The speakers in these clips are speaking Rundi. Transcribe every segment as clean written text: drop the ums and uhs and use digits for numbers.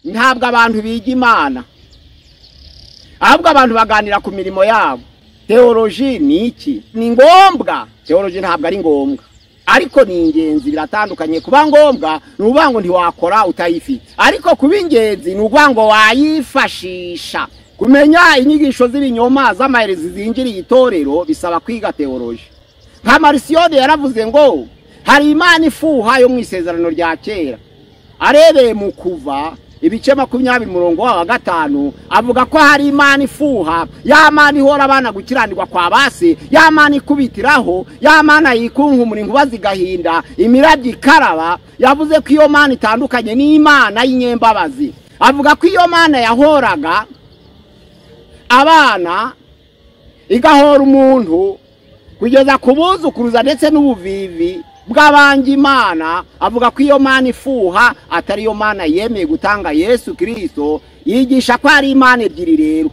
Ntabwo abantu biga Imana, ahubwo abantu baganira ku mirimo yabo. Teoloji ni iki? Ni ngombwa. Teoloji ntabwo ari ngombwa, ariko ni ingenzi. Biratandukanye. Kuba ngombwa ni ukuvuga ngo ntiwakora utayifite, ariko kuba ingenzi ni ukuvuga ngo wayifashisha. Kumenya inyigisho z'ibinyoma z'amaherezi zinjiriye itorero bisaba kwiga teoloji. Nka Marisiyoni yaravuze ngo hari Imana ifuha yo mu isezerano rya kera. Arebeye mu Kuva ibice 20 umurongo wa 5 avuga ko hari Imana ifuha, ya Mana ihora abana gukiranirwa kwa base, ya Mana ikubitiraho, ya Mana yikunkumura inkuba zigahinda, imirabyo ikaraba. Yavuze ko iyo Mana itandukanye n'Imana y'inyembabazi. Avuga ko iyo Mana yahoraga abana igahora umuntu kugeza ku buzukuruza ndetse n'ubuvivi bw'abanga Imana. Avuga ko iyo Mana ifuha atari yo Mana yemeye gutanga Yesu Kristo. Yigisha ko ari Imana ebyiri. Rero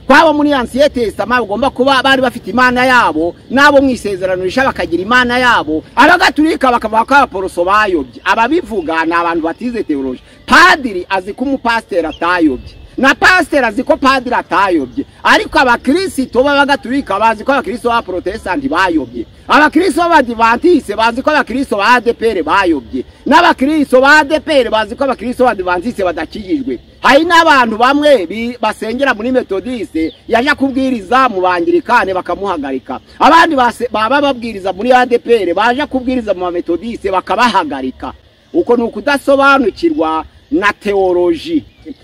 kwabo muri Ancien Testament bagomba kuba bari bafite Imana yabo, nabo mu isezerano risha bakagira Imana yabo. Abagatulika bakavuga ko abaporoso bayobye. Ababivuga ni abantu batize teoloji. Padiri azi ko umupasiteri atayobye, na pasiteri azi ko padiri atayobye, ariko abakristo b'abagatulika bazi ko abakristo b'abaprotestanti bayobye, abakristo b'abadivantiste bazi ko abakristo ba ADPR bayobye, n'abakristo ba ADPR bazi ko abakristo b'abadivantiste badakijijwe. Hari n'abantu bamwe basengera muri Methodiste yaje kubwiriza mu Bangirikane bakamuhagarika, abandi baba babwiriza muri ADPR baje kubwiriza mu Methodiste bakabahagarika. Uko ni ukudasobanukirwa na teoloji.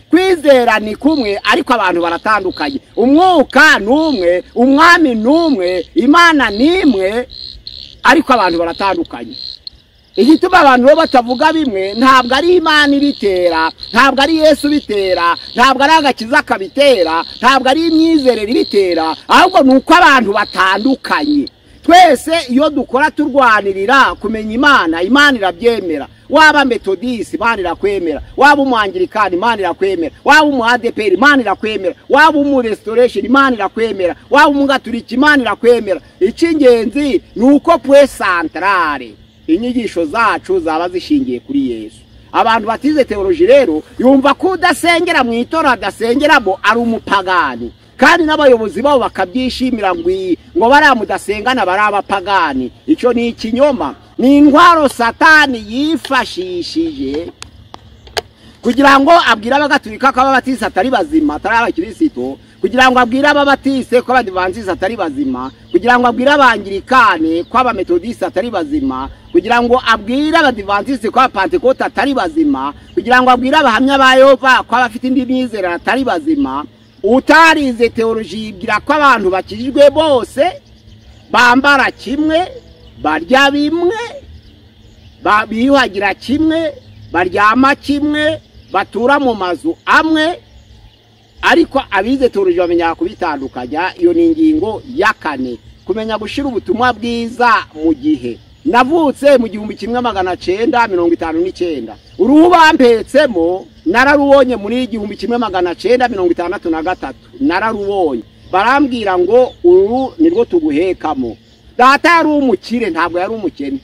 Kwizera ni kumwe, ariko abantu baratandukanye. Umwuka ni umwe, umwami ni umwe, Imana ni imwe, ariko abantu baratandukanye. Igituma abantu bo batavuga bimwe ntabwo ari Imana ibitera, ntabwo ari Yesu bitera, ntabwo ari agakiza kabitera, ntabwo ari imyizerere ibitera, ahubwo ni uko abantu batandukanye. Twese iyo dukora turwanirira kumenya Imana, Imana irabyemera. Waba Methodiste, Imana irakwemera. Waba umwangirikani, Imana irakwemera. Waba umu ADPR, Imana irakwemera. Waba umu Restoration, Imana irakwemera. Waba umugatulika, Imana irakwemera. Icy'ingenzi ni uko point centrale inyigisho zacu zaba zishingiye kuri Yesu. Abantu batize teoloji rero yumva ko udasengera mu itora adasengeramo ari umupagani, kandi n'abayobozi babo bakabyishimira ngo baramudasengana bari abapagani. Icyo ni ikinyoma, ni intwaro Satani yifashishije kugira ngo abwire abagatulika ko ababatisi atari bazima, atari abakirisito, kugira ngo abwire ababatise ko abadivantisite atari bazima, kugira ngo abwire abangirikane ko abametodiste atari bazima, kugira ngo abwire abadivantisite ko abapantekote atari bazima, kugira ngo abwire abahamya ba Yehova ko abafite indi myizerere atari bazima. Utarize teoloji yibwira ko abantu bakijijwe bose bambara kimwe, barya bimwe, biyuhagira kimwe, baryama kimwe, batura mu mazu amwe. Ariko abize teoloji bamenya kubitandukanya. Iyo ni ingingo ya 4, kumenya gushira ubutumwa bwiza mu gihe. Navutse mu 1959. Uruhu bampetsemo nararubonye muri 1963. Nararubonye, barambwira ngo uru nirwo tuguhekamo. Data yari umukire, ntabwo yari umukene.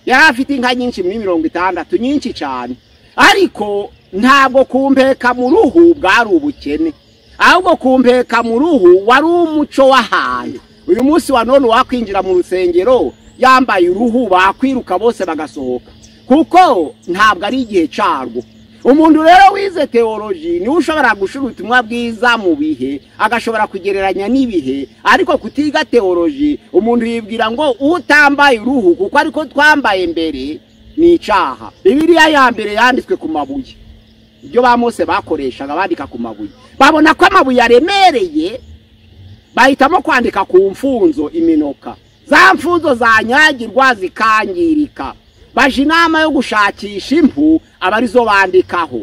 Yari afite inka nyinshi muri 60, nyinshi cyane, ariko ntabwo kumpeka mu ruhu bwari ubukene, ahubwo kumpeka mu ruhu wari umuco w'ahantu. Uyu munsi wa none wakwinjira mu rusengero yambaye uruhu bakwiruka bose bagasohoka, kuko ntabwo ari igihe carwo. Umuntu rero wize teoloji niwe ushobora gushira ubutumwa bwiza mu bihe, agashobora kugereranya n'ibihe. Ariko kutiga teoloji umuntu yibwira ngo utambaye uruhu kuko ariko twambaye mbere ni icaha. Bibiliya ya mbere yanditswe ku mabuye, ibyo ba Mose bakoreshaga bandika ku mabuye. Babona ko amabuye aremereye, bahitamo kwandika ku mfunzo iminoka. Za mfunzo zanyagirwa zikangirika. Baje inama yo gushakisha impu abarizo bandikaho.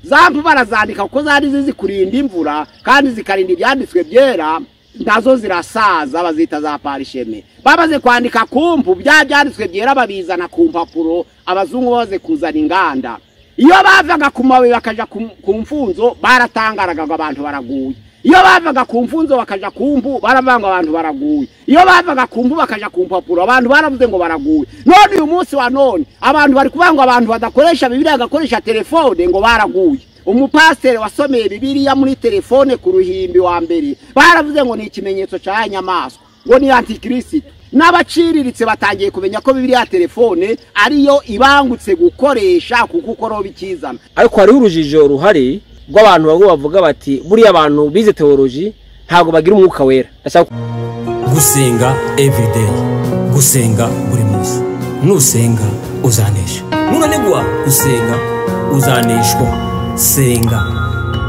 Za mpu barazandika kuko zari zizi kurinda imvura kandi zikarinda ibyanditswe byera, nazo zirasaza bazita za parisheme. Babaze kwandika ku mpu bya byanditswe byera babizana ku mpapuro, abazungu baze kuzana inganda. Iyo bavaga ku mabuye bakaja ku mfunzo baratangaraga ngo abantu baraguye. Iyo bavaga ku mfunzo bakaja ku mpu baravanga abantu baraguye. Iyo bavaga ku mpu bakaja ku mpapuro abantu baravuze ngo baraguye. None uyu munsi wa none abantu bari kuvuga ngo abantu badakoresha Bibiliya bagakoresha telefone ngo baraguye. Umupasiteri wasomeye Bibiliya muri telefone ku ruhimbi wa mbere baravuze ngo ni ikimenyetso cya nyamaswa, ngo ni antikristo. N'abaciriritse batangiye kumenya ko Bibiliya ya telefone ariyo ibangutse gukoresha kuko ukora bikizana. Ariko hariho urujijo ruhari rw'abantu bamwe bavuga bati buriya abantu bize theology ntabwo bagira umwuka wera. Gusenga everyday, gusenga buri munsi. Nusenga uzanesha, nunanigwa gusenga uzaneshwa. Senga.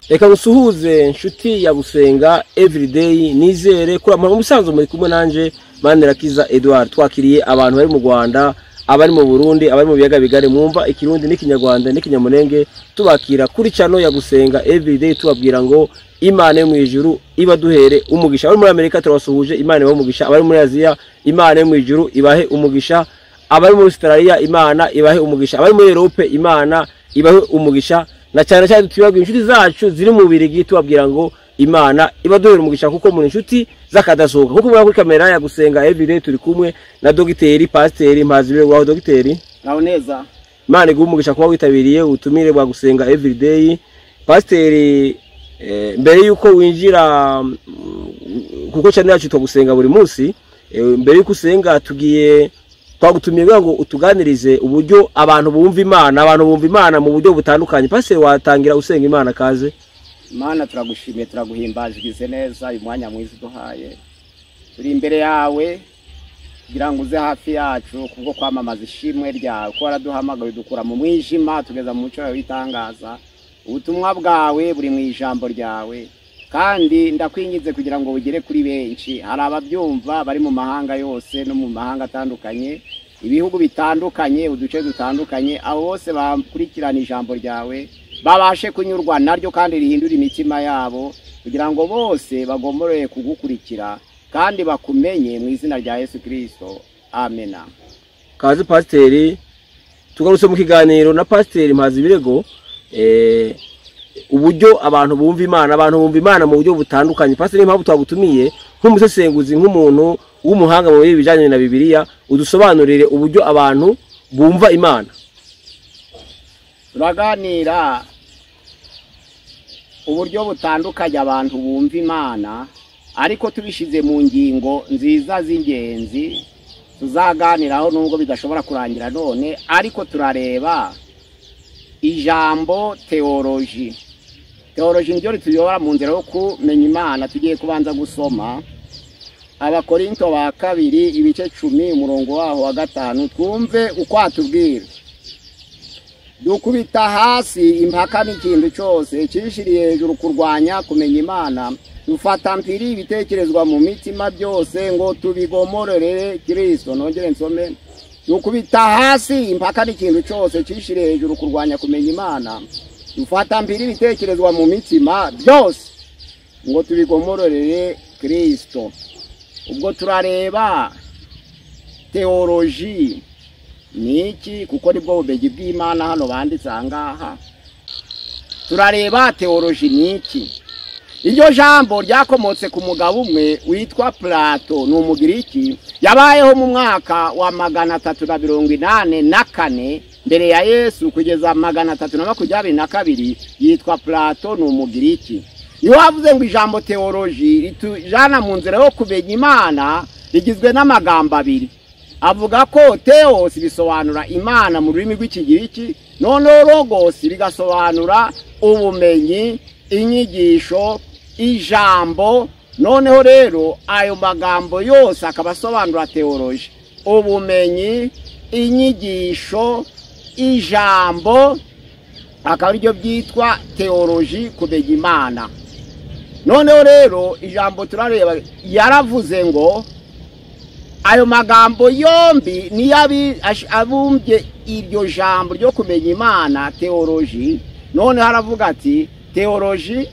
Reka gusuhuze nshuti ya Gusenga everyday, nizere kuri umusanzu muri kumwe nanje Manirakiza Edouard. Twakiriye abantu bari mu Rwanda, abari mu Burundi, abari mu biyaga bigari, mwumva ikirundi n'ikinyarwanda n'ikinyamurenge. Tubakira kuri channel ya Gusenga everyday, tubabwira ngo Imana yo mu ijuru ibaduhere umugisha. Abari muri Amerika turabasuhuje, Imana ibahe umugisha. Abari muri Aziya, Imana yo mu ijuru ibahe umugisha. Abari muri Australia, Imana ibahe umugisha. Abari muri Europe, Imana ibahe umugisha. Na cyane cyane tutibagwe inshuti zacu ziri mu Birigi, tubabwira ngo Imana ibaduhere umugisha kuko muri inshuti zakadasohoka. Kuko muri kuri kamera ya Gusenga everyday turi kumwe na Dogiteri Pasiteri Mpazibire. Waho Dogiteri? Naho neza. Imana iguhe umugisha kuba witabiriye ubutumire bwa Gusenga everyday. Pasiteri, mbere yuko winjira, kuko cyane yacu twagusenga buri munsi, mbere yuko usenga tugiye twagutumiye kugira ngo utuganirize uburyo abantu bumva Imana, abantu bumva Imana mu buryo butandukanye. Pasiteri, watangira usenga Imana kaze. Imana turagushimiye, turaguhimbaje, ugize neza uyu mwanya mwiza uduhaye. Turi imbere yawe kugira ngo uze hafi yacu kubwo kwamamaza ishimwe ryawe, ko waraduhamagaye dukura mu mwijima tugeza mu mucyo wawe w'itangaza. Ubutumwa bwawe buri mu ijambo ryawe, kandi ndakwinginze kugira ngo bugere kuri benshi. Hari ababyumva bari mu mahanga yose no mu mahanga atandukanye, ibihugu bitandukanye, uduce dutandukanye, abo bose bakurikirana ijambo ryawe babashe kunyurwa naryo kandi rihindura imitima yabo, kugira ngo bose bagomorere kugukurikira kandi bakumenye mu izina rya Yesu Kristo. Amena. Kaze Pasiteri, tugarutse mu kiganiro na Pasiteri Mpazibirego. Uburyo abantu bumva Imana, abantu bumva Imana mu buryo butandukanye. Pasiteri, impamvu twagutumiye nk'umusesenguzi, nk'umuntu w'umuhanga mu bijyanye na Bibiliya, udusobanurire uburyo abantu bumva Imana. Turaganira uburyo butandukanye abantu bumva Imana, ariko tubishize mu ngingo nziza z'ingenzi tuzaganiraho nubwo bidashobora kurangira none. Ariko turareba ijambo theology. Theology niryo rituyobora mu nzira yo kumenya Imana. Tugiye kubanza gusoma Abakorinto ba kabiri ibice 10 umurongo waho wa 5, twumve uko atubwira. Dukubita hasi impaka n'ikintu cyose cishiriye hejuru kurwanya kumenya Imana, dufata mpiri ibitekerezwa mu mitima byose ngo tubigomorere Kristo. Nongere nsome: dukubita hasi impaka n'ikintu cyose cishiriye hejuru kurwanya kumenya Imana, dufata mpiri ibitekerezwa mu mitima byose ngo tubigomorere Kristo. Ubwo turareba theology niki, kuko nibwo bumenyi bw'Imana hano banditse ahangaha. Turareba theology niki. Iryo jambo ryakomotse ku mugabo umwe witwa Plato, ni umugiriki, yabayeho mu mwaka wa 384 mbere ya Yesu kugeza 322. Yitwa Plato, ni umugiriki. Niwe wavuze ngo ijambo theology ritujana mu nzira yo kumenya Imana rigizwe n'amagambo abiri. Avuga ko theos bisobanura Imana mu rurimi rw'ikigiriki, noneho logos bigasobanura ubumenyi, inyigisho, ijambo. Noneho rero ayo magambo yose akaba asobanura theology: ubumenyi, inyigisho, ijambo, akaba aribyo byitwa theology, kumenya Imana. Noneho rero ijambo turareba, yaravuze ngo ayo magambo yombi niyo abumbye iryo jambo ryo kumenya Imana, theology. Noneho aravuga ati theology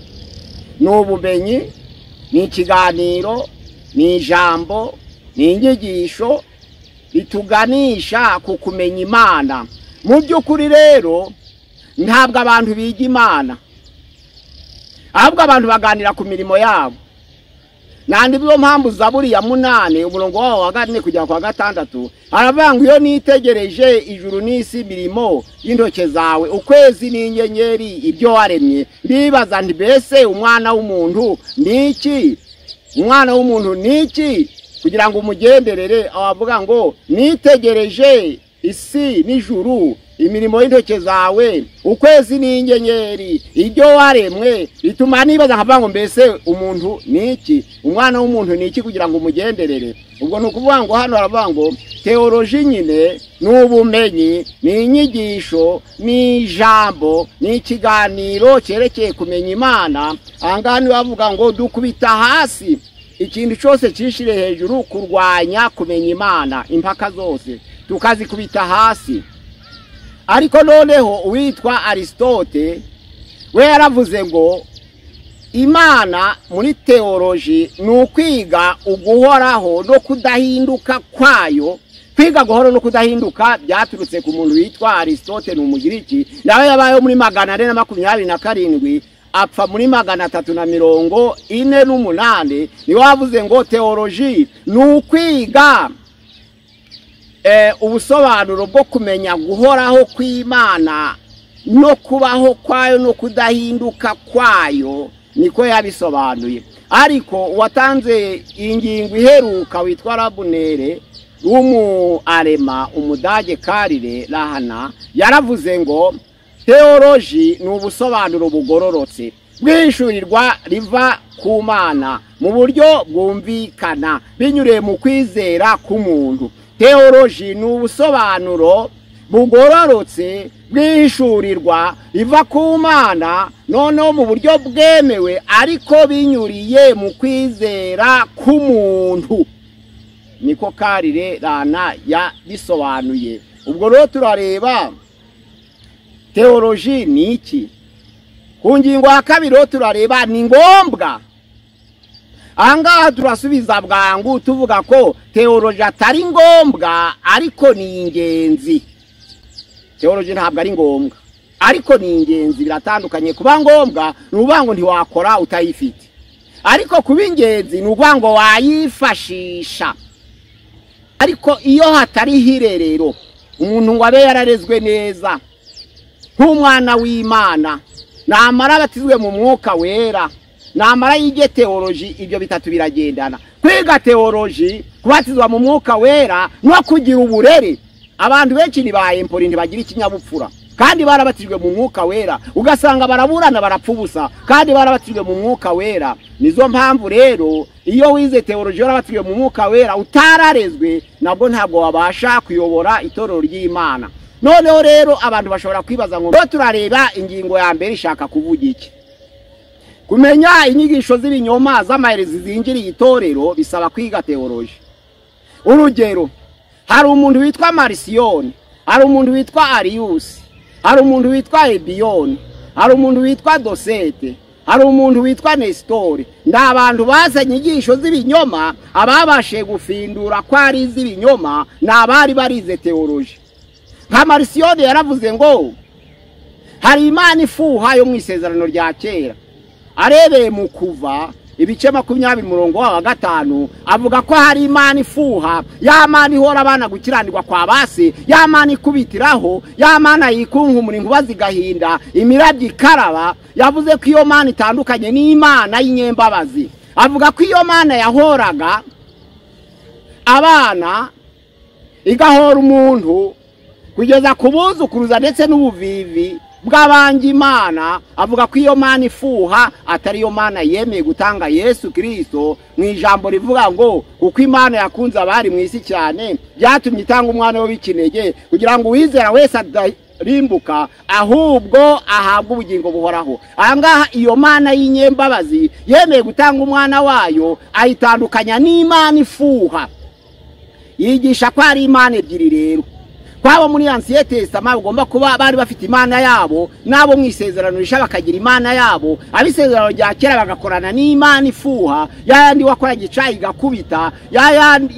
ni ubumenyi, ni ikiganiro, ni ijambo, ni inyigisho rituganisha ku kumenya Imana. Mu by'ukuri rero ntabwo abantu biga Imana, ahubwo abantu baganira ku mirimo yabo. Nandi byo mpamvu Zaburi ya 8 umurongo wawo wa 4 kujya kwa 6 aravuga ngo iyo nitegereje ijuru n'isi mirimo y'intoke zawe, ukwezi n'inyenyeri ibyo waremye, ndibaza nti mbese umwana w'umuntu niki? Umwana w'umuntu niki kugira ngo umugenderere? Abavuga ngo nitegereje isi n'ijuru imirimo y'intoke zawe, ukwezi n'inyenyeri ibyo waremwe, bituma nibaza nkavuga ngo mbese umuntu niki? Umwana w'umuntu niki kugira ngo umugenderere? Ubwo ni ukuvuga ngo hano haravuga ngo teoloji nyine ni ubumenyi, ni inyigisho, ni ijambo, ni ikiganiro cyerekeye kumenya Imana. Aha ngaha niho bavuga ngo dukubita hasi ikintu cyose cyishire hejuru kurwanya kumenya Imana, impaka zose tukazikubita hasi. Ariko noneho uwitwa Aristote we yaravuze ngo Imana muri teoloji ni ukwiga uguhoraho no kudahinduka kwayo. Kwiga guhora no kudahinduka byaturutse ku muntu witwa Aristote, ni Umugiriki, nawe yabayeho muri 427 apfa muri 348. Niwe wavuze ngo teoloji ni ukwiga ubusobanuro bwo kumenya guhoraho kw'Imana no kubaho kwayo no kudahinduka kwayo, niko yabisobanuye. Ariko uwatanze ingingo iheruka witwa Rabunere w'umu arema umudage Karire Rahana yaravuze ngo teoloji ni ubusobanuro bugororotse bwishurirwa riva ku Mana mu buryo bwumvikana binyuriye mu kwizera k'umuntu. Teoloji ni ubusobanuro bugororotse bwishurirwa riva ku Mana noneho mu buryo bwemewe ariko binyuriye mu kwizera k'umuntu, niko Karire Rana yabisobanuye. Ubwo rero turareba teoloji ni iki. Ku ngingo ya kabiri turareba ni ngombwa. Ahangaha turasubiza bwangu tuvuga ko teoloji atari ngombwa ariko ni ingenzi. Teoloji ntabwo ari ngombwa ariko ni ingenzi, biratandukanye. Kuba ngombwa ni ukuvuga ngo ntiwakora utayifite, ariko kuba ingenzi ni ukuvuga ngo wayifashisha. Ariko iyo hatari hirerero umuntu ngo abe yararezwe neza nk'umwana w'Imana, namara abatizwe mu mwuka wera, namara yige teoloji, ibyo bitatu biragendana. Kwiga teoloji, kubatizwa mu mwuka wera no kugira uburere. Abantu benshi ni ba empori ntibagira ikinyabupfura kandi barabatijwe mu mwuka wera, ugasanga baraburana barapfa ubusa kandi barabatijwe mu mwuka wera. Nizo mpamvu rero iyo wize teoloji warabatijwe mu mwuka wera utararezwe nabwo ntabwo wabasha kuyobora itorero ry'Imana. Noneho rero abantu bashobora kwibaza ngo turareba ingingo ya mbere ishaka kuvuga iki? Kumenya inyigisho z'ibinyoma z'amaherezi zinjiriye itorero bisaba kwiga teoloji. Urugero, hari umuntu witwa Marisiyoni, hari umuntu witwa Ariusi, hari umuntu witwa Ebiyoni, hari umuntu witwa Dosete, hari umuntu witwa Nestori. Ni abantu bazanye inyigisho z'ibinyoma, ababashe gufindura ko ari iz'ibinyoma ni abari barize teoloji. Nka Marisiyoni yaravuze ngo hari Imana ifuha yo mu isezerano rya kera. Arebeye mu Kuva ibice 20 umurongo wa 5 avuga ko hari Imana ifuha, ya Mana ihora abana gukiranirwa kwa base, ya Mana ikubitiraho, ya Mana yikunkumura inkuba zigahinda, imirabyo ikaraba. Yavuze ko iyo Mana itandukanye n'Imana y'inyembabazi. Avuga ko iyo Mana yahoraga abana igahora umuntu kugeza ku buzukuruza ndetse n'ubuvivi bw'abanga Imana. Avuga ko iyo Mana ifuha atari yo Mana yemeye gutanga Yesu Kristo mu ijambo rivuga ngo kuko Imana yakunze abari mu isi cyane byatumye itanga umwana we w'ikinege kugira ngo uwizera wese adarimbuka ahubwo ahabwe ubugingo buhoraho. Ahangaha iyo Mana y'inyembabazi yemeye gutanga umwana wayo ayitandukanya n'Imana ifuha. Yigisha ko ari Imana ebyiri rero. Kwabo muri Ancien Testament bagomba kuba bari bafite Imana yabo, nabo mu isezerano risha bakagira Imana yabo. Abisezerano rya kera bagakorana n'Imana ifuha, yandi wakora gicayi igakubita,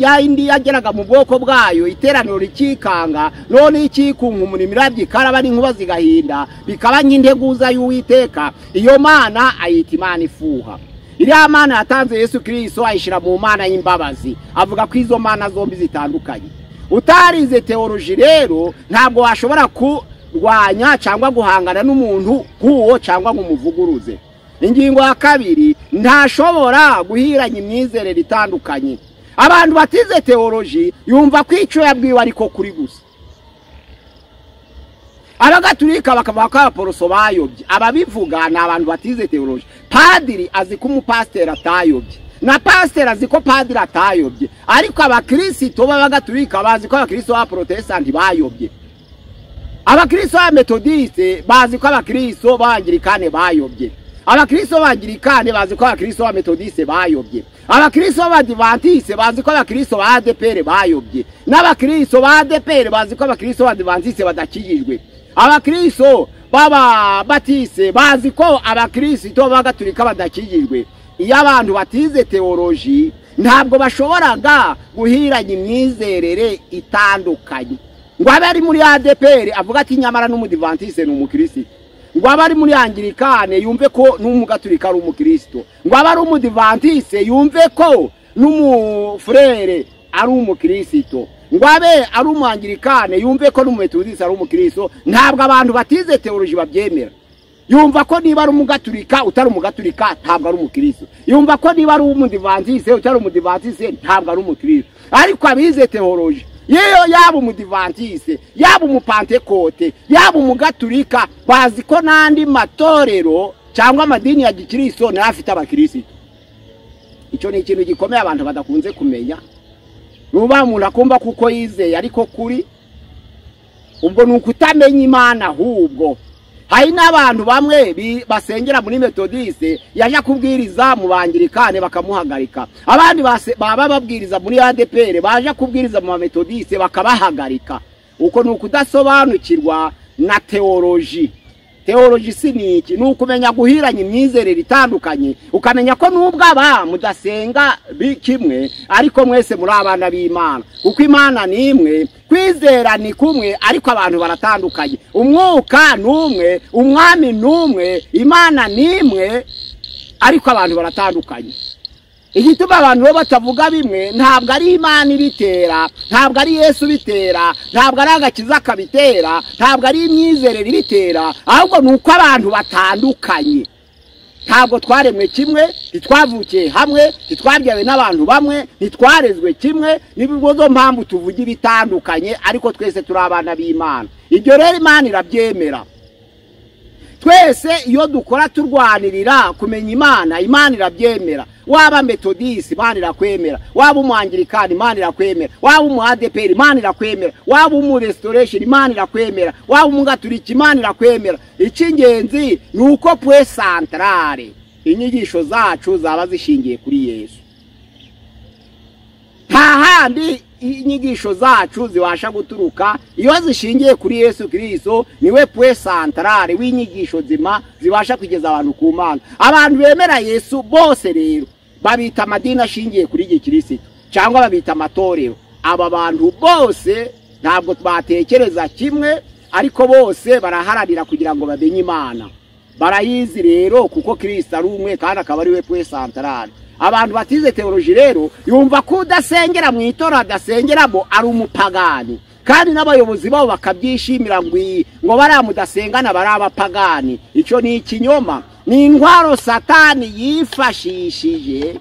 yandi yageraga mu bwoko bwayo iteraniro rikikanga, none ikikunkumura imirabyo ikaraba n'inkuba zigahinda, bikaba nk'integuza y'Uwiteka. Iyo Mana ayita Imana ifuha. Iriya Mana yatanze Yesu Kristo ayishyira mu Mana y'imbabazi, avuga ko izo mana zombi zitandukanye. Utarize teoloji rero ntabwo washobora kurwanya cyangwa guhangana n'umuntu nk'uwo cyangwa ngo umuvuguruze. Ingingo ya kabiri, ntashobora guhiranya imyizerere itandukanye. Abantu batize teoloji yumva ko icyo yabwiwe ariko kuri gusa. Abagatulika bakavuga ko abaporoso bayobye. Ababivuga ni abantu batize teoloji. Padiri azi ko umupasiteri atayobye, na pasiteri azi ko padiri atayobye, ariko abakirisito b'abagatulika bazi ko abakirisito b'abaprotestanti bayobye. Abakirisito b'abametodiste bazi ko abakirisito b'abangirikane bayobye. Abakirisito b'abangirikane bazi ko abakirisito b'abametodiste bayobye. Abakirisito b'abadivantiste bazi ko abakirisito ba ADPR bayobye. N'abakirisito ba ADPR bazi ko abakirisito b'abadivantiste badakijijwe. Abakirisito b'ababatiste bazi ko abakirisito b'abagatulika badakijijwe. Iyo abantu batize teoloji ntabwo bashoboraga guhiranya imyizerere itandukanye. Ngo abe ari muri ADPR avuga ati nyamara n'umudivantiste ni umukristo. Ngo abe ari muri Anglikane yumve ko n'umugatulika ari umukristo. Ngo abe ari umudivantiste yumve ko n'umufurere ari umukristo. Ngo abe ari umwangirikane yumve ko n'umumetodiste ari umukristo. Ntabwo abantu batize teoloji babyemera. Yumva ko niba ari umugatulika utari umugatulika ntabwo ari umukristo. Yumva ko niba ari umudivantiste utari umudivantiste ntabwo ari umukristo. Ariko abize teoloji, yeyo yaba umudivantiste, yaba umupantekote, yaba umugatulika, bazi ko n'andi matorero cyangwa amadini ya gikristo nayo afite abakristo. Icyo ni ikintu gikomeye abantu badakunze kumenya. Nuba umuntu akumva kuko yizeye ariko kuri ubwo ni ukutamenya Imana. Ahubwo hari n'abantu bamwe basengera muri Metodiste yaje kubwiriza mu bangirikane bakamuhagarika. Abandi baba babwiriza muri ADPR baje kubwiriza mu Metodiste bakabahagarika. Uko ni ukudasobanukirwa na teoloji. Teoloji si niki? Ni ukumenya guhiranya imyizerere itandukanye, ukamenya ko nubwo aba mudasenga kimwe ariko mwese muri abana b'Imana, kuko Imana ni imwe, kwizera ni kumwe ariko abantu baratandukanye. Umwuka ni umwe, umwami ni umwe, Imana ni imwe ariko abantu baratandukanye. Igituma abantu bo batavuga bimwe ntabwo ari Imana ibitera, ntabwo ari Yesu bitera, ntabwo ari agakiza kabitera, ntabwo ari imyizerere ibitera, ahubwo ni uko abantu batandukanye. Ntabwo twaremwe kimwe, ntitwavukiye hamwe, ntitwabyawe n'abantu bamwe, ntitwarezwe kimwe. Nibwo zo mpamvu tuvuga ibitandukanye ariko twese turi abana b'Imana. Ibyo rero Imana irabyemera. Twese iyo dukora turwanirira kumenya Imana, Imana irabyemera. Waba Metodiste Imana irakwemera, waba umwangirikani Imana irakwemera, waba umu ADPR Imana irakwemera, waba umu Restoration Imana irakwemera, waba umugatulika Imana irakwemera. Icy'ingenzi ni uko point centrale inyigisho zacu zaba zishingiye kuri Yesu. Nta handi inyigisho zacu zibasha guturuka iyo zishingiye kuri Yesu Kristo. Niwe point centrale w'inyigisho zima zibasha kugeza abantu ku Mana. Abantu bemera Yesu bose rero babita amadini ashingiye kuri gikristo cyangwa babita amatorero. Aba bantu bose ntabwo batekereza kimwe, ariko bose baraharanira kugira ngo bamenye Imana. Barayizi rero kuko Kristo ari umwe kandi akaba ari we point centrale. Abantu batize teoloji rero yumva ko udasengera mu itora adasengeramo ari umupagani, kandi n'abayobozi babo bakabyishimira ngo baramudasengana bari abapagani. Icyo ni ikinyoma, ni intwaro Satani yifashishije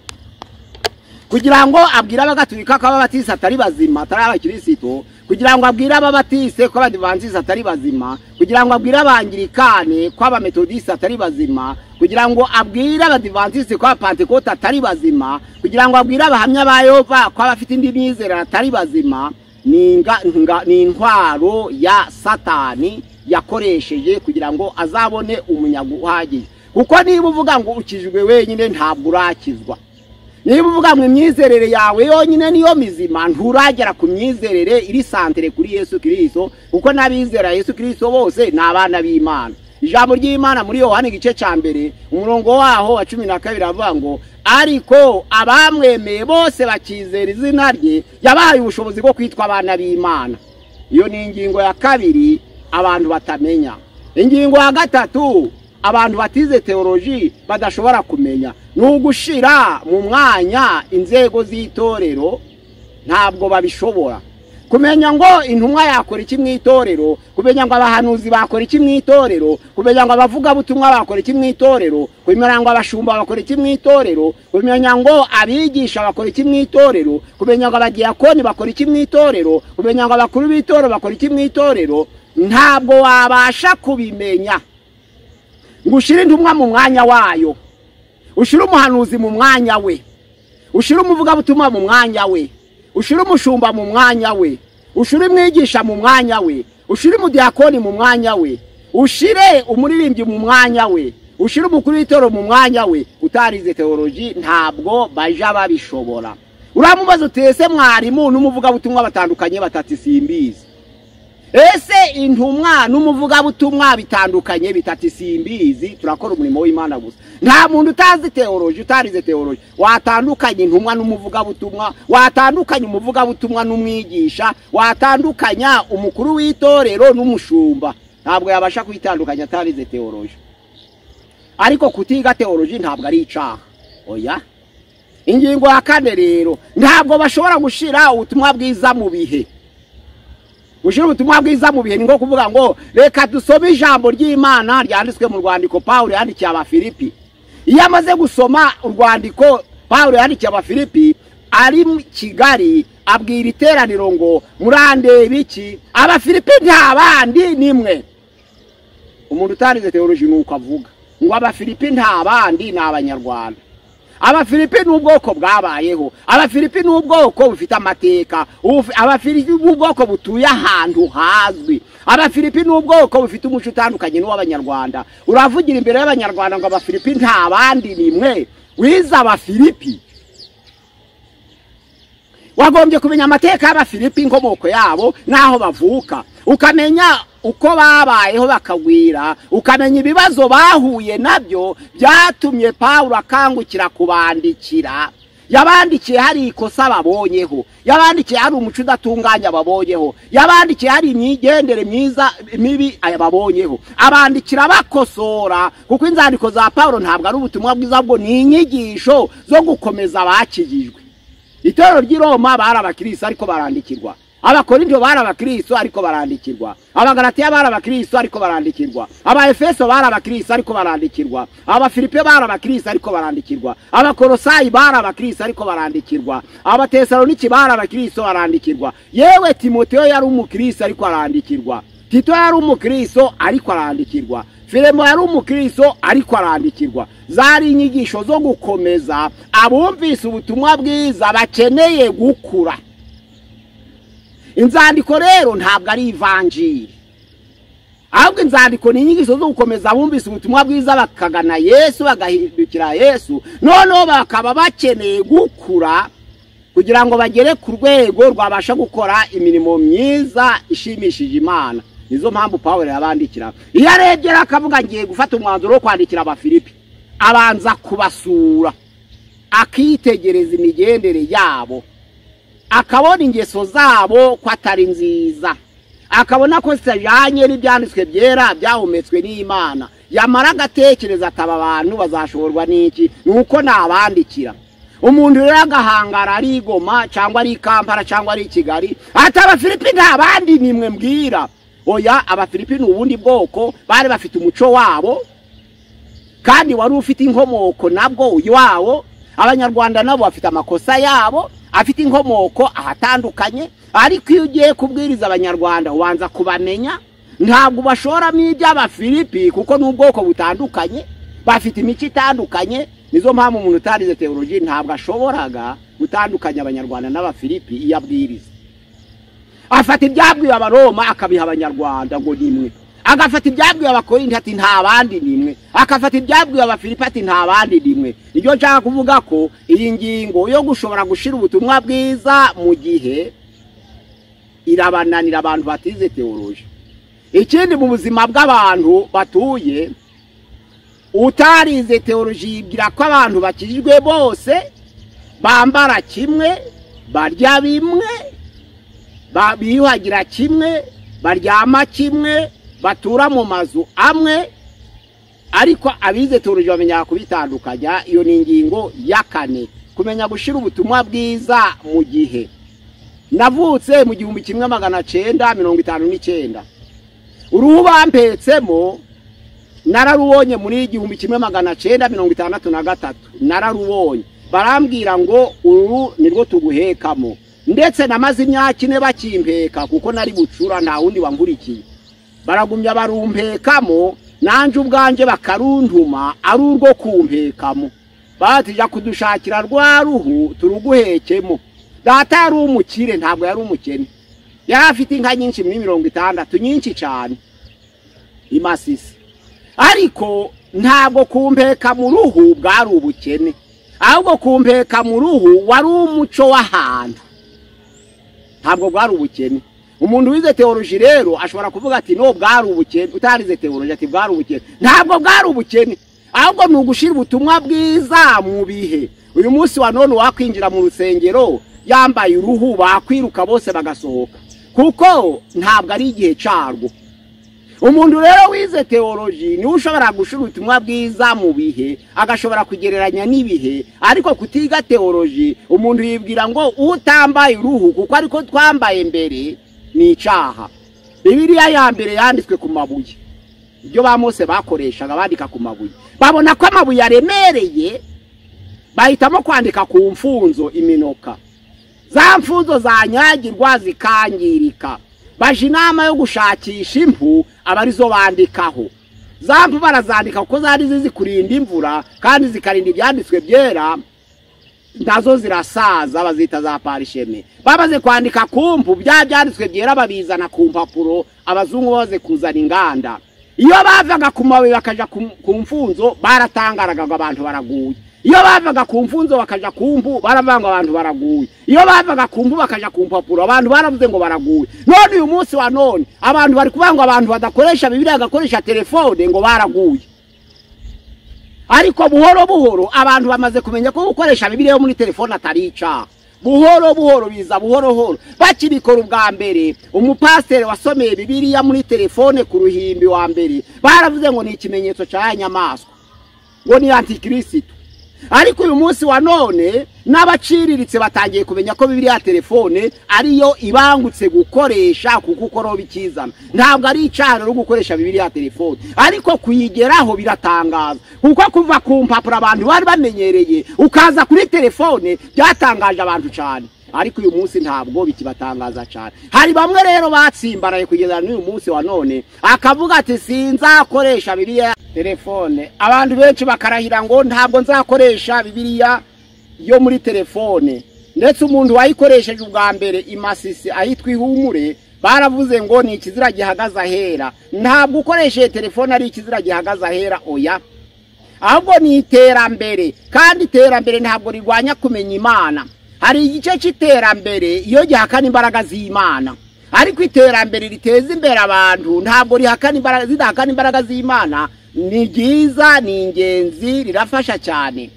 kugira ngo abwire abagatulika ko ababatisi atari bazima, atari abakirisito, kugira ngo abwire ababatise ko abadivantisite atari bazima, kugira ngo abwire abangirikane ko abametodiste atari bazima, kugira ngo abwire abadivantisite ko abapantekote atari bazima, kugira ngo abwire abahamya ba Yehova ko abafite indi myizerere atari bazima. Ni intwaro ya Satani yakoresheje kugira ngo azabone umunyago uhagije. Kuko niba uvuga ngo ukijwe wenyine ntabwo urakizwa. Niba uvuga ngo imyizerere yawe yonyine niyo mizima, nturagera ku myizerere iri santere kuri Yesu Kristo, kuko n'abizera Yesu Kristo bose ni abana b'Imana. Ijambo ry'Imana muri Yohana igice cya mbere umurongo waho wa 12 avuga ngo ariko abamwemeye bose bakizera izina rye yabahaye ubushobozi bwo kwitwa abana b'Imana. Iyo ni ingingo ya kabiri abantu batamenya. Ingingo ya gatatu, abantu batize teoloji badashobora kumenya ni ugushira mu mwanya inzego z'itorero, ntabwo babishobora. Kumenya ngo intumwa yakora iki mu itorero, kumenya ngo abahanuzi bakora iki mu itorero, kumenya ngo abavugabutumwa bakora iki mu itorero, kumenya ngo abashumba bakora iki mu itorero, kumenya ngo abigisha bakora iki mu itorero, kumenya ngo abadiyakoni bakora iki mu itorero, kumenya ngo abakuru b'itorero bakora iki mu itorero, ntabwo wabasha kubimenya ngo ushire intumwa mu mwanya wayo, ushire umuhanuzi mu mwanya we, ushire umuvugabutumwa mu mwanya we, ushire umushumba mu mwanya we, ushire umwigisha mu mwanya we, ushire umudiyakoni mu mwanya we, ushire umuririmbyi mu mwanya we, ushire umukuru w'itorero mu mwanya we. Utarize teoloji ntabwo baja babishobora. Uramubaza uti ese mwarimu n'umuvugabutumwa batandukanye batati simbizi? Ese intumwa n'umuvugabutumwa bitandukanye bitati simbizi? Turakora umurimo w'Imana gusa. Nta muntu utazi teoloji, utarize teoloji watandukanye intumwa n'umuvugabutumwa, watandukanye umuvugabutumwa n'umwigisha, watandukanya umukuru w'itorero n'umushumba. Ntabwo yabasha kwitandukanya atarize teoloji. Ariko kutiga teoloji ntabwo ari icaha, oya. Ingingo ya kane rero, ntabwo bashobora gushira ubutumwa bwiza mu bihe. Gushira ubutumwa bwiza mu bihe ni nko kuvuga ngo reka dusome ijambo ry'Imana ryanditswe mu rwandiko Paulo yandikiye Abafilipi. Iyo amaze gusoma urwandiko Paulo yandikiye Abafilipi ari mu Kigali, abwira iteraniro ngo murandeba iki? Abafilipi nta bandi nimwe. Umuntu utarize teoloji nuko avuga ngo Abafilipi nta bandi ni Abanyarwanda. Abafilipi ni ubwoko bwabayeho, Abafilipi ni ubwoko bufite amateka, Abafilipi ni ubwoko butuye ahantu hazwi, Abafilipi ni ubwoko bufite umuco utandukanye n'uw'Abanyarwanda. Uravugira imbere y'Abanyarwanda ngo Abafilipi nta bandi nimwe, wize Abafilipi. Wagombye kumenya amateka y'Abafilipi, inkomoko yabo n'aho bavuka, ukamenya uko babayeho bakagwira, ukamenya ibibazo bahuye nabyo byatumye Paulo akangukira kubandikira. Yabandikiye hari ikosa babonyeho, yabandikiye hari umuco udatunganya babonyeho, yabandikiye hari imigendere myiza mibi babonyeho, abandikira bakosora, kuko inzandiko za Paulo ntabwo ari ubutumwa bwiza, bwo ni inyigisho zo gukomeza abakijijwe. Itorero ry'i Roma bari abakristo ariko barandikirwa, Abakorinto bari abakristo ariko barandikirwa, Abagalatiya bari abakristo ariko barandikirwa, Abaefeso bari abakristo ariko barandikirwa, Abafilipi bari abakristo ariko barandikirwa, Abakolosayi bari abakristo ariko barandikirwa, Abatesaloniki bari abakristo barandikirwa. Yewe Timoteyo yari umukristo ariko arandikirwa, Tito yari umukristo ariko arandikirwa, Filemo yari umukristo ariko arandikirwa. Zari inyigisho zo gukomeza abumvise ubutumwa bwiza bakeneye gukura. Inzandiko rero ntabwo ari ivanjiri, ahubwo inzandiko ni inyigisho zo gukomeza abumvise ubutumwa bwiza bakagana Yesu, bagahindukira Yesu, noneho bakaba bakeneye gukura kugira ngo bagere ku rwego rwabasha gukora imirimo myiza ishimishije Imana. Nizo mpamvu Paulo yabandikira. Iyo arebye akavuga ngiye gufata umwanzuro wo kwandikira Abafilipi, abanza kubasura, akitegereza imigendere yabo, akabona ingeso zabo ko atari nziza, akabona ko zitajyanye n'ibyanditswe byera byahumetswe n'Imana. Yamara agatekereza ataba abantu bazashoborwa n'iki? Nuko nabandikira. Umuntu rero agahangara ari i Goma cyangwa ari i Kampala cyangwa ari i Kigali, ati Abafilipi nta bandi nimwe mbwira. Oya, Abafilipi ni ubundi bwoko, bari bafite umuco wabo kandi wari ufite inkomoko nabwo wawo. Abanyarwanda nabo bafite amakosa yabo afite inkomoko ahatandukanye, ariko iyo ugiye kubwiriza Abanyarwanda ubanza kubamenya. Ntabwo bashoramo iby'Abafilipi kuko n'ubwoko butandukanye, bafite imico itandukanye. Nizo mpamvu umuntu utarize teoloji ntabwo ashoboraga gutandukanya Abanyarwanda n'Abafilipi iyo abwiriza. Afata ibyabwiwe Abaroma akabiha Abanyarwanda ngo nimwe, agafata ibyabwiwe Abakorinto ati nta bandi nimwe, akafata ibyabwiwe Abafilipi ati nta bandi nimwe. Nibyo nshaka kuvuga ko iyi ngingo yo gushobora gushira ubutumwa bwiza mu gihe irabananira abantu batize teoloji. Ikindi mu buzima bw'abantu batuye, utarize teoloji yibwira ko abantu bakijijwe bose bambara kimwe, barya bimwe, biyuhagira kimwe, baryama kimwe, batura mu mazu amwe. Ariko abize teoloji bamenya kubitandukanya. Iyo ni ingingo ya kane, kumenya gushira ubutumwa bwiza mu gihe. Navutse mu 1959. Uruhu bampetsemo nararubonye muri 1963, nararubonye. Barambwira ngo uru nirwo tuguhekamo. Ndetse namaze imyaka 4 bakimpeka kuko nari bucura, nta wundi wankurikiye. Baragumya barumpekamo, nanje ubwanje bakaruntuma ari urwo kumpekamo. Batija kudushakira rwa ruhu turuguhekemo. Data yari umukire, ntabwo yari umukene. Yari afite inka nyinshi muri 60, nyinshi cyane imasisi. Ariko ntabwo kumpeka mu ruhu bwari ubukene, ahubwo kumpeka mu ruhu wari umuco w'ahantu, ntabwo bwari ubukene. Umuntu wize teoloji rero ashobora kuvuga ati no bwari ubukene, utarize teoloji ati bwari ubukene. Ntabwo bwari ubukene, ahubwo ni ugushira ubutumwa bwiza mu bihe. Uyu munsi wa none wakwinjira mu rusengero yambaye uruhu bakwiruka bose bagasohoka, kuko ntabwo ari igihe carwo. Umuntu rero wize teoloji niwe ushobora gushira ubutumwa bwiza mu bihe, agashobora kugereranya n'ibihe. Ariko kutiga teoloji umuntu yibwira ngo utambaye uruhu kuko ariko twambaye mbere ni icaha. Bibiliya ya mbere yanditswe ku mabuye, ibyo ba Mose bakoreshaga bandika ku mabuye. Babona ko amabuye aremereye, bahitamo kwandika ku mfunzo iminoka. Za mfunzo zanyagirwa zikangirika. Baje inama yo gushakisha impu abarizo bandikaho. Za mpu barazandika kuko zari zizi kurinda imvura kandi zikarinda ibyanditswe byera, nazo zirasaza bazita za parisheme. Babaze kwandika ku mpu, bya byanditswe byera babizana ku mpapuro, abazungu baze kuzana inganda. Iyo bavaga ku mabuye bakaja ku mfunzo baratangaraga ngo abantu baraguye. Iyo bavaga ku mfunzo bakaja ku mpu baravanga abantu baraguye. Iyo bavaga ku mpu bakaja ku mpapuro abantu baravuze ngo baraguye. None uyu munsi wa none abantu bari kuvuga ngo abantu badakoresha Bibiliya bagakoresha telefone ngo baraguye. Ariko buhoro buhoro abantu bamaze kumenya ko gukoresha Bibiliya yo muri telefone atari icaha. Buhoro buhoro biza buhoro buhoro. Bakibikora ubwa mbere, umupasiteri wasomeye Bibiliya muri telefone ku ruhimbi wa mbere baravuze ngo ni ikimenyetso ca nyamaswa, ngo ni antikristo. Ariko uyu munsi wa none n'abaciriritse batangiye kumenya ko Bibiliya ya telefone ariyo ibangutse gukoresha kuko ukora bikizana. Ntabwo ari icaha rero gukoresha Bibiliya ya telefone, ariko kuyigeraho biratangaza, kuko kuva ku mpapuro abantu bari bamenyereye ukaza kuri telefone byatangaje abantu cyane. Ariko uyu munsi ntabwo bikibatangaza cyane. Hari bamwe rero batsimbaraye kugeza n'uyu munsi wa none, akavuga ati sinzakoresha Bibiliya telefone. Abantu benshi bakarahira ngo ntabwo nzakoresha Bibiliya yo muri telefone. Ndetse umuntu wayikoresheje ubwa mbere imasisi ahitwa Ihumure baravuze ngo ni ikizira gihagaze ahera. Ntabwo ukoresheje telefone ari ikizira gihagaze ahera, oya, ahubwo ni iterambere. Kandi iterambere ntabwo rirwanya kumenya Imana. Hari igice cy'iterambere iyo gihakana imbaraga z'Imana, ariko iterambere riteza imbere abantu ntabwo rihakana imbaraga, zidahakana imbaraga z'Imana. Ni ryiza, ni ingenzi, rirafasha cyane.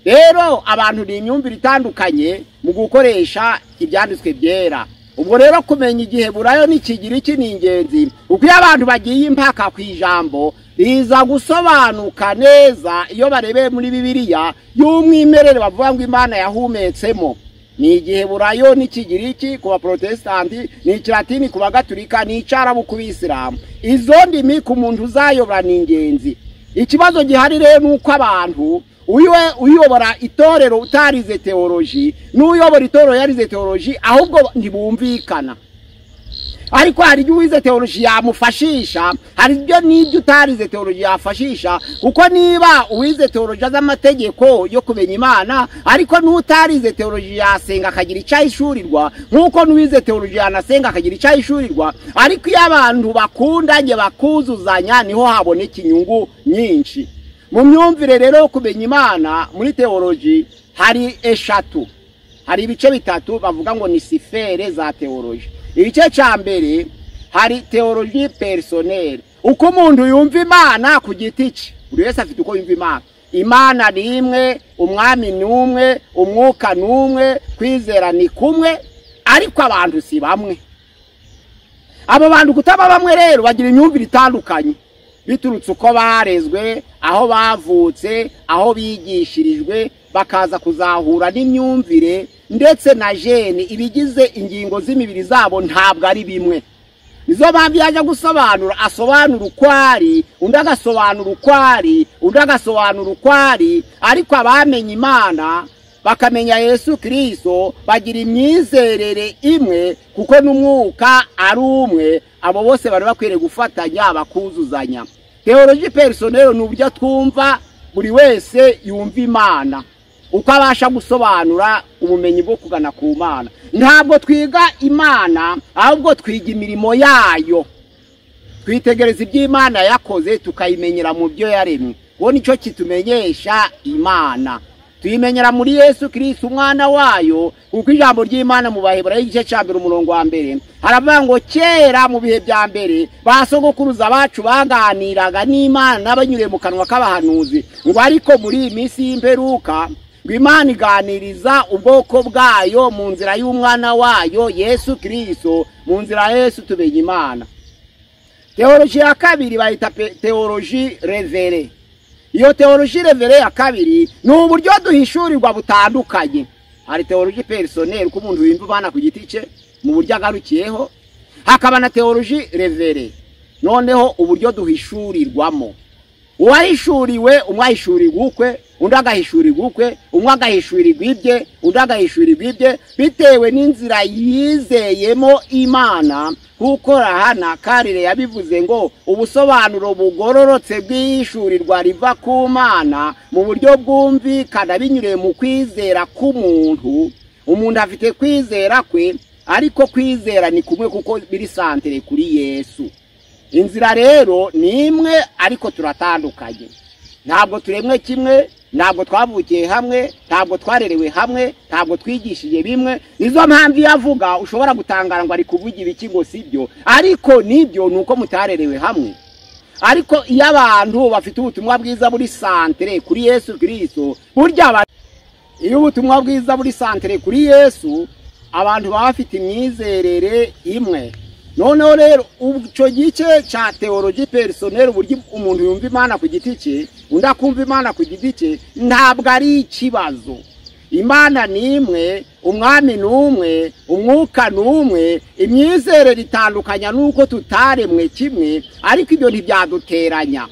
Rero abantu ni imyumvire itandukanye mu gukoresha ibyanditswe byera. Ubwo rero kumenya igihe burayo n'ikigiriki ni ingenzi, kuko iyo abantu bagiye impaka ku ijambo riza gusobanuka neza iyo barebeye muri Bibiliya y'umwimerere bavuga ngo Imana yahumetsemo. Ni igihe burayo n'ikigiriki ku baprotestanti, ni ikilatini ku bagatulika, ni icarabu ku bisilamu. Izo ndimi ku muntu uzayobora ni ingenzi. Ikibazo gihari rero nuko abantu uyobora itorero utarize teoloji n'uyobora itorero yarize teoloji ahubwo ntibumvikana. Ariko hari ibyo uwize teoloji yamufashisha, hari ibyo n'ibyo utarize teoloji yafashisha, kuko niba uwize teoloji azi amategeko yo kumenya Imana, ariko n'utarize teoloji yasenga akagira icyo ahishurirwa, nk'uko n'uwize teoloji yanasenga akagira icyo ahishurirwa. Ariko iyo abantu bakundanye bakuzuzanya niho haboneka inyungu nyinshi. Mu myumvire rero yo kumenya Imana muri teoloji hari eshatu, hari ibice bitatu bavuga ngo ni sifere za teoloji. Igice cya mbere hari teoloji personnelle, uko umuntu yumva Imana ku giti cye. Buri wese afite uko yumva Imana. Imana ni imwe, umwami ni umwe, umwuka ni umwe, kwizera ni kumwe, ariko abantu si bamwe. Abo bantu kutaba bamwe rero bagira imyumvire itandukanye biturutse uko barezwe, aho bavutse, aho bigishirijwe, bakaza kuzahura n'imyumvire ndetse na gene ibigize ingingo z'imibiri zabo ntabwo ari bimwe. Nizo mpamvu yaje gusobanura, asobanura uko ari, undi agasobanura uko ari, undi agasobanura uko ari, ariko abamenye Imana bakamenya Yesu Kristo bagira imyizerere imwe, kuko n'umwuka ari umwe. Abo bose bari bakwiriye gufatanya bakuzuzanya. Théologie personnelle ni uburyo twumva buri wese yumva Imana, uko abasha gusobanura ubumenyi bwo kugana ku Mana. Ntabwo twiga Imana, ahubwo twiga imirimo yayo. Twitegereza ibyo Imana yakoze tukayimenyera mu byo yaremye. Uwo nicyo kitumenyesha Imana. Tuyimenyera muri Yesu Kristo umwana wayo, kuko ijambo ry'Imana mu Baheburayo igice cya 1 umurongo wa 1 haravuga ngo kera mu bihe bya mbere basogokuruza bacu baganiraga n'Imana banyuriye mu kanwa k'abahanuzi, ngo ariko muri iyi minsi y'imperuka ngo Imana iganiriza ubwoko bwayo mu nzira y'umwana wayo Yesu Kristo. Mu nzira ya Yesu tumenya Imana. Théologie ya kabiri bayita théologie révélée. Iyo théologie révélée ya kabiri ni uburyo duhishurirwa butandukanye. Hari théologie personnelle, uko umuntu yumva Imana ku giti cye mu buryo agarukiyeho, hakaba na théologie révélée, noneho uburyo duhishurirwamo. Uwahishuriwe, umwe ahishurirwa ukwe, undi agahishurirwa ukwe, umwe agahishurirwa ibye, undi agahishurirwa ibye, bitewe n'inzira yizeyemo Imana. Kuko Rahana Karire yabivuze ngo ubusobanuro bugororotse bw'ishurirwa riva ku Mana mu buryo bwumvikana binyuriye mu kwizera k'umuntu. Umuntu afite kwizera kwe, ariko kwizera ni kumwe kuko biri santere kuri Yesu. Inzira rero ni imwe, ariko turatandukanye. Ntabwo turemwe kimwe, ntabwo twavukiye hamwe, ntabwo twarerewe hamwe, ntabwo twigishije bimwe. Nizo mpamvu yavuga ushobora gutangara ngo ari kuvuga ibiki ngo sibyo, ariko nibyo nuko mutarerewe hamwe. Ariko iyo abantu bafite ubutumwa bwiza buri santere kuri Yesu Kristo, burya iyo ubutumwa bwiza buri santere kuri Yesu, abantu baba bafite imyizerere imwe. Noneho rero icyo gice cya théologie personnelle, uburyo umuntu yumva Imana ku giti cye, undi akumva Imana ku giti cye, ntabwo ari ikibazo. Imana ni imwe, umwami ni umwe, umwuka ni umwe, imyizerere itandukanya nuko tutaremwe kimwe, ariko ibyo ntibyaduteranya.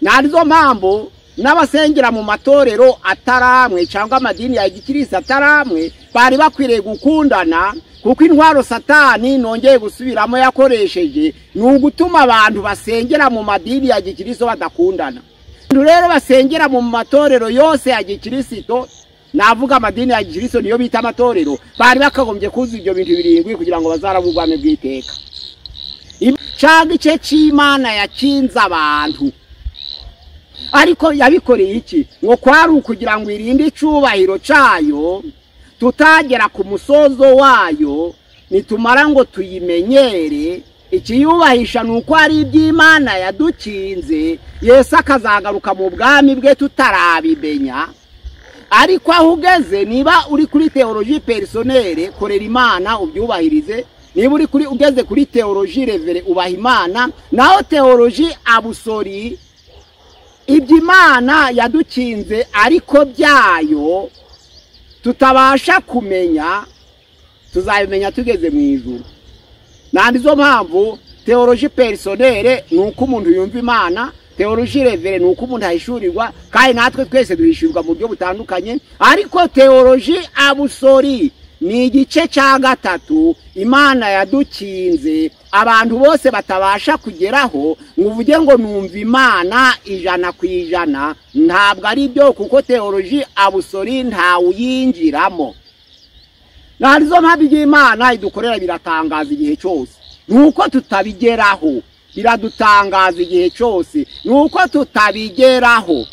Narizo mpamvu n'abasengera mu matorero ataramwe cyangwa amadini ya gikristo ataramwe bari bakwiriye gukundana, kuko intwaro Satani nongeye gusubiramo yakoresheje ni ugutuma abantu basengera mu madini ya gikristo badakundana. Rero basengera mu matorero yose ya gikristo, navuga amadini ya gikristo niyo bita amatorero, bari bakagombye kuzuza ibyo bintu birindwi kugira ngo bazarabe ubwami bw'iteka. Cyangwa ice cy'Imana yakinze abantu, ariko yabikoreye iki? Ngo kwari ukugira ngo irinde icubahiro cayo tutagera ku musozo wayo, nitumara ngo tuyimenyere. Ikiyubahisha nuko ari iby'Imana yadukinze, Yesu akazagaruka mu bwami bwe tutarabimenya. Ariko aho ugeze, niba uri kuri théologie personnelle, korera Imana ubyubahirize. Niba uri kuri ugeze kuri théologie révélée, ubaha Imana. Naho théologie absolue, iby'Imana yadukinze ariko byayo tutabasha kumenya, tuzabimenya tugeze mu ijuru. Nandizo mpamvu théologie personnelle ni uko umuntu yumva Imana, théologie révélée ni uko umuntu ahishurirwa, kandi natwe twese duhishurirwa mu buryo butandukanye. Ariko théologie absolue ni igice cya gatatu Imana yadukinze abantu bose batabasha kugeraho, ngo uvuge ngo numva Imana 100%, ntabwo ari byo, kuko théologie absolue ntawuyinjiramo. Narizo mpamvu Imana idukorera biratangaza igihe cyose, nuko tutabigeraho. Biradutangaza igihe cyose, nuko tutabigeraho.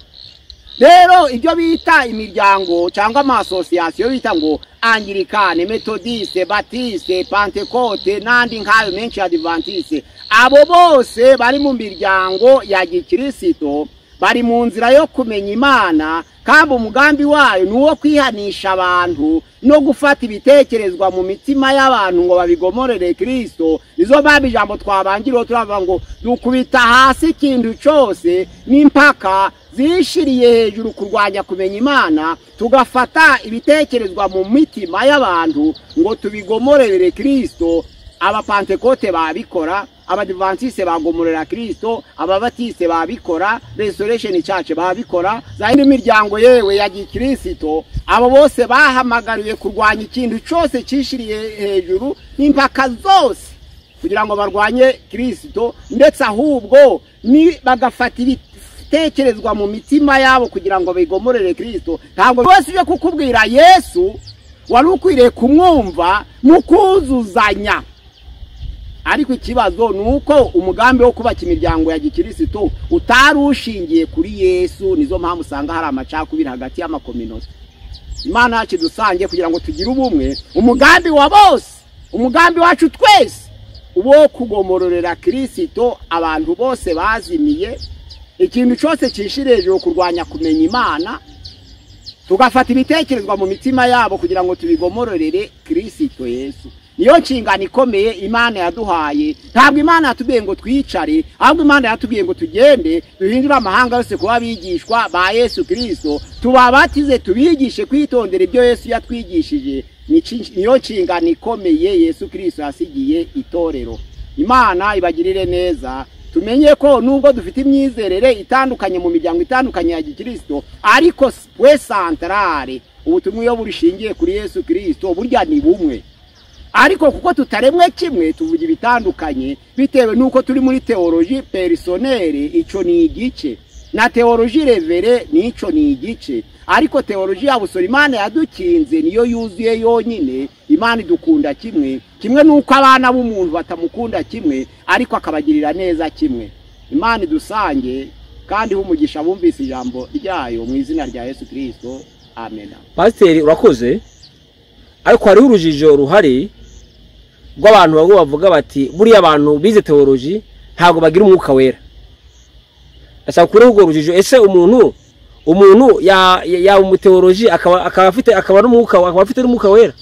Rero ibyo bita imiryango cyangwa amasosiyasiyo bita ngo Anglikane, Methodiste, Baptiste, Pentecote n'andi nkayo menshi, Adventiste, abo bose bari mu miryango ya gikristo. Bari mu nzira yo kumenya Imana, kandi umugambi wayo ni uwo kwihanisha abantu no gufata ibitekerezwa mu mitima y'abantu ngo babigomorere Kristo. Nizo mpamvu ijambo twabangiriwe turavuga ngo dukubita hasi ikintu cyose n'impaka zishiriye hejuru kurwanya kumenya Imana, tugafata ibitekerezwa mu mitima y'abantu ngo tubigomorere Kristo. Abapantekote babikora, Abadivantiste bagomorera Kristo, Ababatiste babikora, Restoration Church babikora, za indi miryango yewe ya Gikristo. Abo bose bahamagariwe kurwanya ikintu cyose cishiriye hejuru n'impaka zose kugira ngo barwanye Kristo, ndetse ahubwo ni bagafata ibitekerezwa mu mitima yabo kugira ngo bigomorere Kristo. Ntabwo bose uje kukubwira Yesu wari ukwiriye kumwumva mu kuzuzanya. Ariko ikibazo ni uko umugambi wo kubaka imiryango ya Gikristo utari ushingiye kuri Yesu. Nizo mpamvu usanga hari amacakubiri hagati y'amakominosi. Imana yacu dusangiye kugira ngo tugire ubumwe, umugambi wa bose, umugambi wacu twese uwo kugomororera Kristo abantu bose bazimiye, ikintu cyose cishire hejuru kurwanya kumenya Imana, tugafata ibitekerezwa mu mitima yabo kugira ngo tubigomororere Kristo Yesu. Niyo nshingano ikomeye Imana yaduhaye. Ntabwo Imana yatubwiye ngo twicare, ahubwo Imana yatubwiye ngo tugende duhindure amahanga yose kuba abigishwa ba Yesu Kristo, tubabatize, tubigishe kwitondera ibyo Yesu yatwigishije. Niyo nshingano ikomeye Yesu Kristo yasigiye itorero. Imana ibagirire neza. Tumenye ko nubwo dufite imyizerere itandukanye mu miryango itandukanye ya Gikristo, ariko we santrale ubutumwa iyo burishingiye kuri Yesu Kristo burya ni bumwe. Ariko kuko tutaremwe kimwe tuvuga ibitandukanye bitewe nuko turi muri théologie personnelle, ico ni igice, na théologie révélée nico ni igice. Ariko théologie ya busoro Imana yadukinze niyo yuzuye yonyine. Imana idukunda kimwe kimwe nuko abana b'umuntu batamukunda kimwe, ariko akabagirira neza kimwe. Imana idusange kandi humugisha bumvise ijambo ryayo mu izina rya Yesu Kristo, amen. Pasiteri urakoze, ariko hariho urujijo ruhari rw'abantu bamwe bavuga bati buriya abantu bize teoloji ntabwo bagira umwuka wera. Ndashaka kureho urwo rujijo. Ese umuntu ya umuteoloji akaba afite akaba n'umwuka akaba afite n'umwuka wera?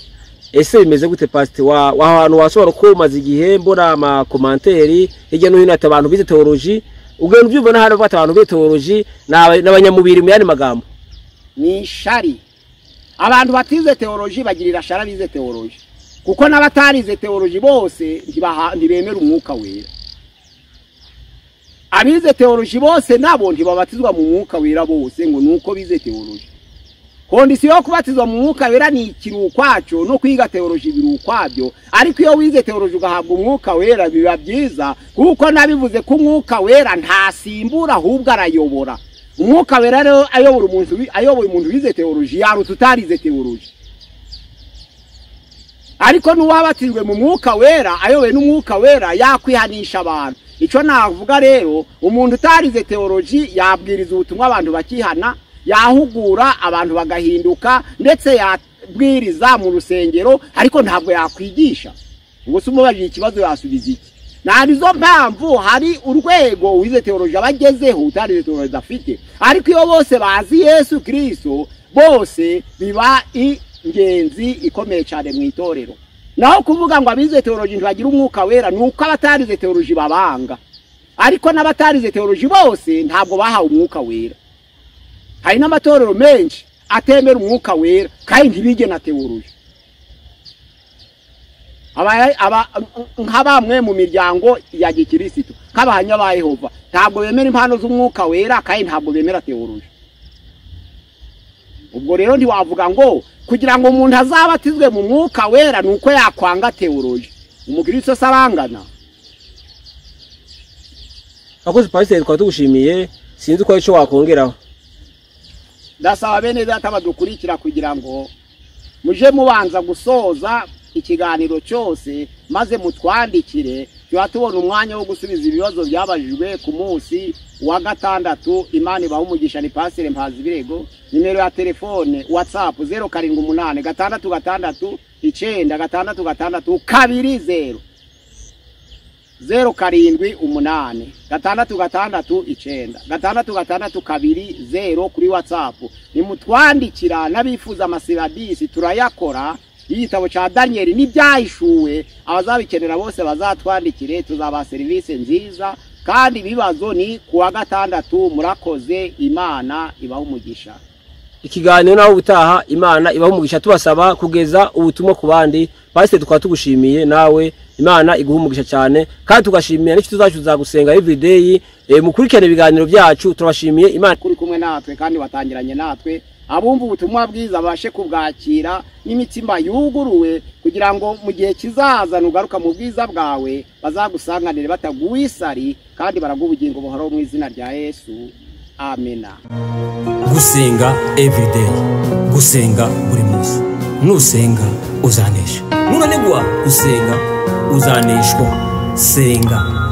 Ese bimeze gute pasiteri? Wa hantu wasobanura ko umaze igihe mbona ama komanteri hirya no hino ati abantu bize teoloji, ugenda ubyumva n'ahantu bati abantu bize teoloji n'abanyamubiri mu yandi magambo. Ni shari. Abantu batize teoloji bagirira shara bize teoloji, kuko n'abatarize teoloji bose ntibemera umwuka wera. Abize teoloji bose nabo ntibabatizwa mu mwuka wera bose ngo nuko bize teoloji. Kondisiyo yo kubatizwa mu mwuka wera ni ikiru kwaco no kwiga teoloji biri ukwabyo, ariko iyo wize teoloji ugahabwa umwuka wera biba byiza, kuko nabivuze ko umwuka wera ntasimbura ahubwo arayobora. Umwuka wera rero ayobora umuntu wize teoloji yaruta utarize teoloji. Ariko n'uwabatijwe mu mwuka wera ayobowe n'umwuka wera yakwihanisha abantu. Ico navuga rero, umuntu utarize teoloji yabwiriza ubutumwa abantu bakihana, yahugura abantu bagahinduka, ndetse yabwiriza mu rusengero, ariko ntabwo yakwigisha. Ubwo se umubajije ikibazo yasubiza iki? Narizo mpamvu hari urwego wize teoloji abagezeho utarize teoloji afite. Ariko iyo bose bazi Yesu Kristo bose biba ingenzi ikomeye cyane mu itorero. Naho kuvuga ngo abize teoloji ntibagira umwuka wera nuko abatarize teoloji babanga. Ariko n'abatarize teoloji bose ntabwo bahawe umwuka wera. Hari n'amatorero menshi atemera umwuka wera kandi ntibige na teoloji. Nka bamwe mu miryango ya Gikristo nk'abahamya ba Yehova ntabwo bemera impano z'umwuka wera kandi ntabwo bemera teoloji. Ubwo rero ntiwavuga ngo kugira ngo umuntu azabatizwe mu mwuka wera nuko yakwanga teoloji. Umukristo sarangana. Akoze pasiteri twari tugushimiye, sinzi ko ico wakongeraho. Ndasaba bene data badukurikira kugira ngo muje mubanza gusoza ikiganiro cyose maze mutwandikire, tuba tubona umwanya wo gusubiza ibibazo byabajijwe ku munsi wa gatandatu. Imana ibahe umugisha. Ni Pasiteri Mpazibirego, nimero ya telefone WhatsApp 078 6 6 9 6 6 2 0. 078 669 6620 kuri WhatsApp. Nimutwandikira n'abifuza amaserivisi turayakora. Igitabo ca Daniel n'ibyahishuwe, abazabikenera bose bazatwandikire, tuzabaha serivisi nziza. Kandi ibibazo ni kuwa gatandatu. Murakoze, Imana ibahe umugisha. Ikiganiro naho ubutaha, Imana ibahe umugisha. Tubasaba kugeza ubutumwa ku bandi. Pasiteri, tukaba tugushimiye, nawe Imana iguha umugisha cyane, kandi tugashimira n'inshuti zacu za Gusenga Everyday. Mukurikirane ibiganiro byacu. Turabashimiye, Imana kuri kumwe natwe kandi watangiranye natwe. Abumva ubutumwa bwiza babashe kubwakira n'imitima yuguruwe, kugira ngo mu gihe kizaza nugaruka mu bwiza bwawe bazagusanganire bataguye isari, kandi baraguha ubugingo buhoraho mu izina rya Yesu. Amena. Gusenga everyday, gusenga buri munsi. Nusenga uzanesha, nunanigwa gusenga uzaneshwa. Senga.